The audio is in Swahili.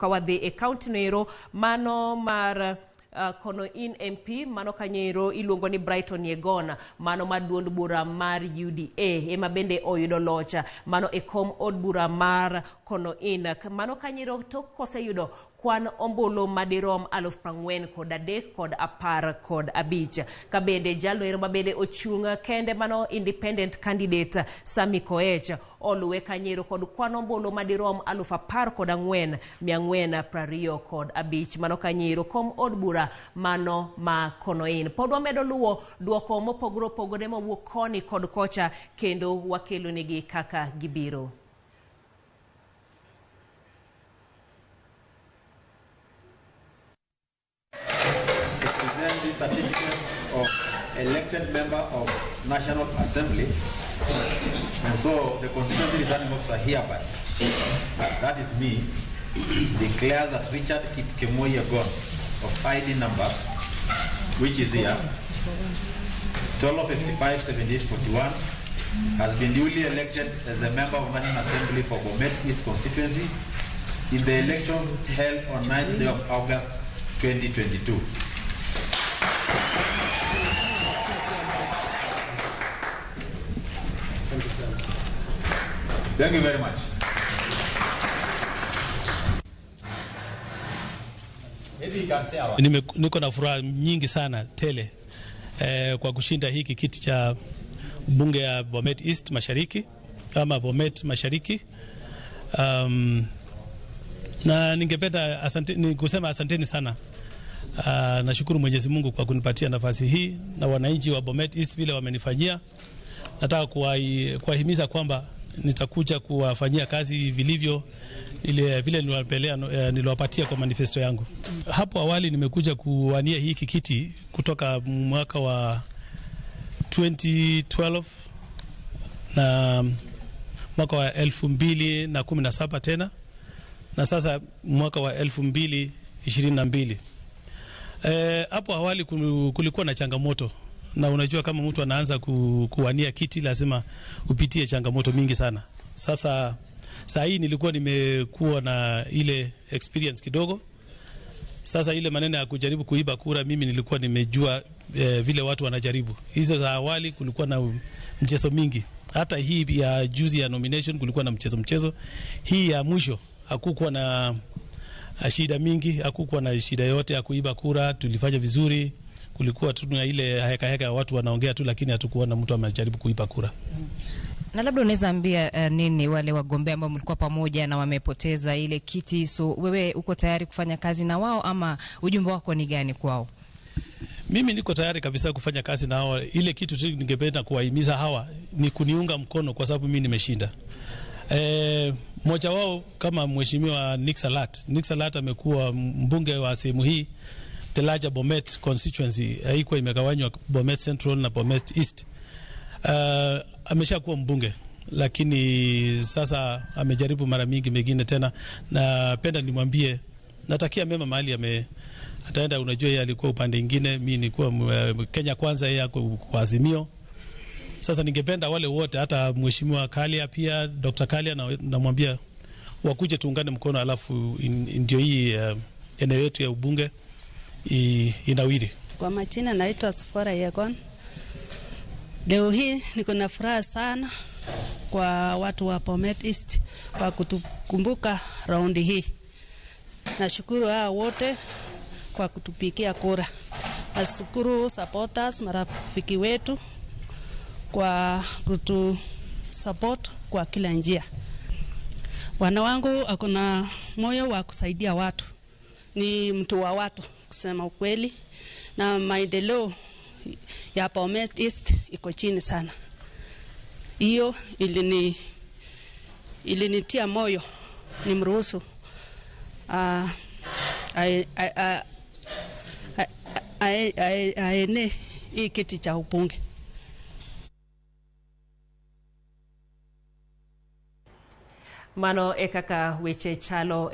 Ka wadhi e kaunti noero mano mar Konoin MP mano kanyo iluongo ni Brighton Yegon, mano mar duond bura mar UDA ema bende oyudo loch mano e kom od bura mar Konoin. Mano kanyo tok koseyudo kwan ombulu madirom 43,015. Ka bende jalo ero mabende ochung' kende, mano independent candidate Sami Koech, oluwe kanyero kod kwan ombulu madirom 14,425. Mano kanyero kom od bura mano ma Konoin. Pod wamedo luwo duoko mopogore opogore mowuok koni kod kocha, kendo wakelo negi kaka gibiro. Present this certificate of elected member of National Assembly, and so the constituency returning officer hereby, that is me, declares that Richard Kipkemoi Yegon of ID number, which is here, 12557841, has been duly elected as a member of National Assembly for Bomet East constituency in the elections held on 9th day of August 2022. Thank you very much. Maybe you can say our... Niko na furaha nyingi sana tele kwa kushinda hiki kiti cha bunge ya Bomet East Mashariki ama Bomet Mashariki. Na ningependa kusema asanteni sana. Nashukuru Mwenyezi Mungu kwa kunipatia nafasi hii na wananchi wa Bomet East vile wamenifanyia. Nataka kuwahimiza kwamba nitakuja kuwafanyia kazi vilivyo ile vile niliwapatia kwa manifesto yangu. Hapo awali nimekuja kuwania hiki kiti kutoka mwaka wa 2012 na mwaka wa 2017 tena, na sasa mwaka wa 2022. Hapo awali kulikuwa na changamoto, na unajua kama mtu anaanza kuwania kiti lazima upitie changamoto mingi sana. Sasa saa hii nilikuwa nimekuwa na ile experience kidogo. Sasa ile maneno ya kujaribu kuiba kura mimi nilikuwa nimejua vile watu wanajaribu. Hizo za awali kulikuwa na mchezo mingi. Hata hii ya juzi ya nomination kulikuwa na mchezo. Hii ya mwisho hakukuwa na shida mingi, hakukuwa na shida yote ya kuiba kura, tulifanya vizuri. Kulikuwa tu na ile heka heka watu wanaongea tu, lakini hatukuona mtu amejaribu kuiba kura. Na labda unaweza ambia nini wale wagombea ambao mlikuwa pamoja na wamepoteza ile kiti? So wewe uko tayari kufanya kazi na wao ama ujumbe wako ni gani kwao? Mimi niko tayari kabisa kufanya kazi na wao. Ile kitu tu ningependa kuwahimiza hawa ni kuniunga mkono kwa sababu mimi nimeshinda. Mmoja wao kama Mheshimiwa Nick Salat. Nick Salat amekuwa mbunge wa sehemu hii, Telaja Bomet constituency, haikuwa imegawanywa Bomet Central na Bomet East. Ameshakuwa mbunge, lakini sasa amejaribu mara mingi mengine tena. Napenda nimwambie natakia mema mahali ataenda. Unajua yeye alikuwa upande mwingine, mimi nilikuwa Kenya Kwanza, yeye ako kwa Azimio. Sasa ningependa wale wote, hata Mheshimiwa Kalia pia, Dr. Kalia, namwambia wakuje tuungane mkono, alafu ndio hii eneo yetu ya ubunge inawiri. Kwa majina naitwa Sifora Yegon. Leo hii niko na furaha sana kwa watu wa Bomet East kwa kutukumbuka raundi hii. Nashukuru hao wote kwa kutupigia kura. Nashukuru supporters, marafiki wetu kwa kutu support kwa kila njia. Wana wangu akona moyo wa kusaidia watu. Ni mtu wa watu kusema ukweli, na maendeleo ya Bomet East iko chini sana. Hiyo ilinitia moyo nimruhusu aene hii kiti cha ubunge. Mano e kaka weche chalo.